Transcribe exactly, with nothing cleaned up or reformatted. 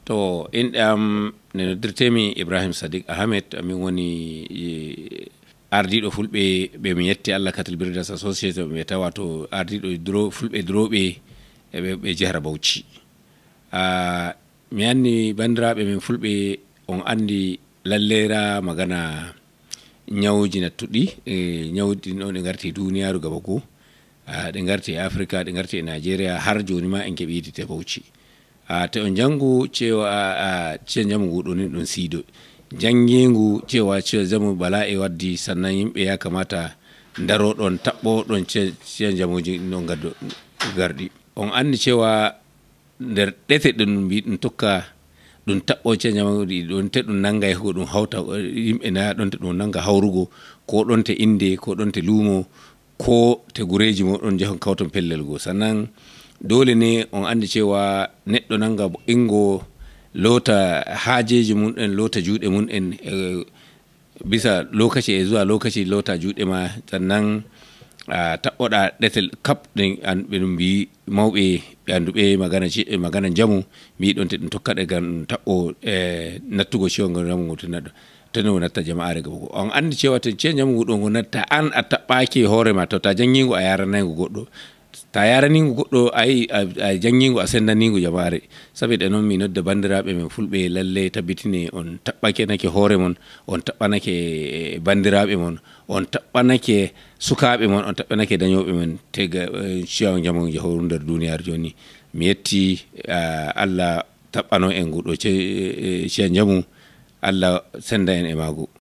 To inɗe am ne noddirtemi Ibrahim Sadiq Ahmed, min woni ardiɗo fulɓe ɓe mi yetti Allah Cattle Breeders Association ɓe tawa to ardiɗo duro fulɓe duroɓe e ɓe ɓe jehra Bauchi. Ah, mi anni bandiraɓe men fulɓe on andi lallera magana ñawuji nattuɗi, e ñawuji ɗin ɗon ɗi ngarti e duniyaru gaba goo. Ah, ɗi ngarti e Afrika, ɗi ngarti e Nigeria, har joni ma en keɓi yiide te Bauchi. Ah, te on jangu cewa, ah, ah, ciya njamu ngu ɗon ni ɗon siido. Jangingu cewa ciya njamu bala e waddi, sannan yimɓe ya kamata ndaro ɗon taɓɓo ɗon ciya, ciya njamuji ɗon gaddo garɗi. On anndi cewa nder ɗete ɗum mbi ɗum tokka ɗum taɓɓo ciya njamu ɗi ɗon te ɗum nanga yahugo ɗum hawta, eh, yimɓe na ɗon te ɗum nanga hawrugo, ko ɗon te inde, ko ɗon te luumo, ko te gureji mo ɗon jahon kawton pellel goo. Sannan dole ne on anndi cewa neɗɗo nanga ingo loota haajeji mum en, loota juuɗe mum en, eh, bisa lokaci e zuwa lokaci loota juuɗe ma, sannan a taɓɓoɗa ɗetel kap ɗen an ɓe ɗum mbi mawɓe ɓe annduɓe magana ci-, magana njamu, mbi ɗon te ɗum tokka ɗe ngam ɗum taɓɓo, eh, nattugo ciwon ngon njamu ngon to naɗɗo. Teno natta jama'aare gaba goo. On anndi cewa to ciya njamu ngu ɗo ngu natta an a taɓɓaaki hoore ma, to ta janngingu a yaranaygu goɗɗo. Ta yaranaygu goɗɗo a yi a, a janngingu a sendanigu jama'aare. Sabi ɗe noon mi nodda banndiraaɓe men fulɓe lalle tabbitine on taɓɓakenake hoore mon, on taɓɓanake banndiraaɓe mon, on taɓɓanake sukaaɓe mon, on taɓɓanake dañooɓe mon, tega, eh, ciya njamu ngu jahooru nder duniyaaru jooni. Mi yetti, ah, Allah taɓɓano en ngu ɗo ce-, eh, ciya njamu, Allah senda en e maagu.